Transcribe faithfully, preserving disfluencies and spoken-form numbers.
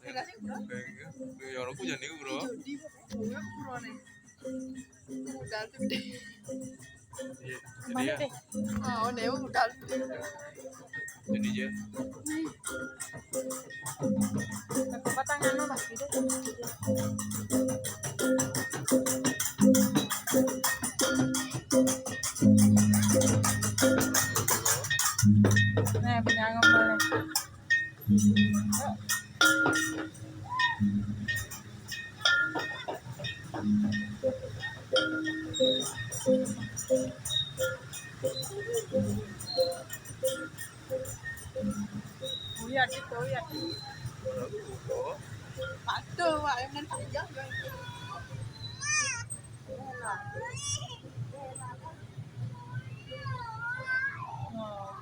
Dikasih, Bro. Kayak gitu. Kayak orang aku jadi, Bro. Jadi, pokoknya ukurannya. Budal tuh gede. Iya. Mana Jadi ya, deh? Oh, Neo budal tuh gede. jadi ya. Aku patangan apa gitu. Nah, punya ngomong. Uyat itu, uyat. Patuh, Wak, yang main panjang kan. Oh,